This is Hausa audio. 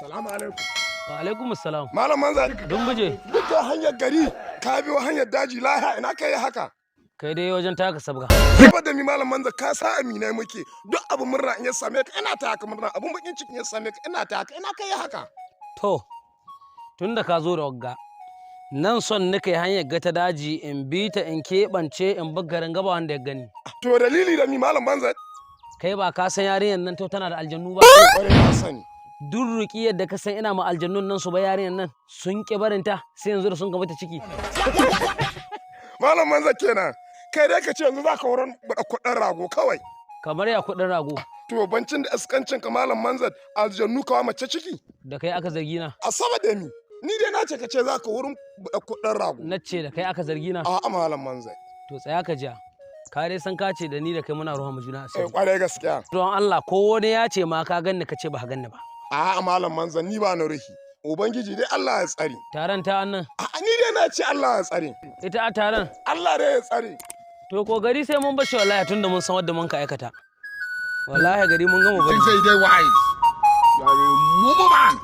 Salamu alaikum. Wa alaikum salam. Malam Manza. Dumbuje. Duka hanyar gari ka biyo hanyar daji lahiya, ina kai haka? Kai dai wajen taka sabga. Saboda mi, Malam Manza? Ka sa aminai muke, duk abu murna in ya same ka ina ta haka murna, abun bakin cikin ya same ka ina ta haka. Ina kai haka? To, tun da ka zo da wagga, nan son nika yi hanyar ga ta daji in bi ta in keɓance in bar garin gaba wanda ya gani. To, dalili da mi, Malam Manza? Kai ba ka san yarinyar nan to tana da aljannu ba? Kwarai, na sani. Duk ruƙiyar da ka san ina ma aljannun nan su ba yarinyar nan sun ƙi barinta, sai yanzu da sun ga mata ciki. Malam Manza kenan. Kai dai ka ce yanzu za ka wurin buɗe kuɗin rago kawai. Kamar ya kuɗin rago? To, bancin da iskancin ka, Malam Manza, aljannu kawa mace ciki. Da kai aka zargi na. A saboda mi? Ni dai na ce ka ce za ka wurin buɗe kuɗin rago. Na ce da kai aka zargi na. A'a, Malam Manza. To, tsaya ka jiya. Ka dai san ka ce da ni da kai muna ruwa mu juna Eh, asiri. kwarai, gaskiya. Don Allah, ko wani ya ce ma ka ganni, ka ce ba ka ganni ba. A'a, Malam Manza, ni ba na ruhi. Ubangiji dai Allah ya tsare. Taron ta annan. A'a, ni dai na ce Allah ya tsare. Ita a taron. Allah dai ya tsare. To, ko gari sai mun bashi wallahi, tunda mun san wadda mun ka aikata. Wallahi gari mun gama bari. Say they wise. You are a mumu man.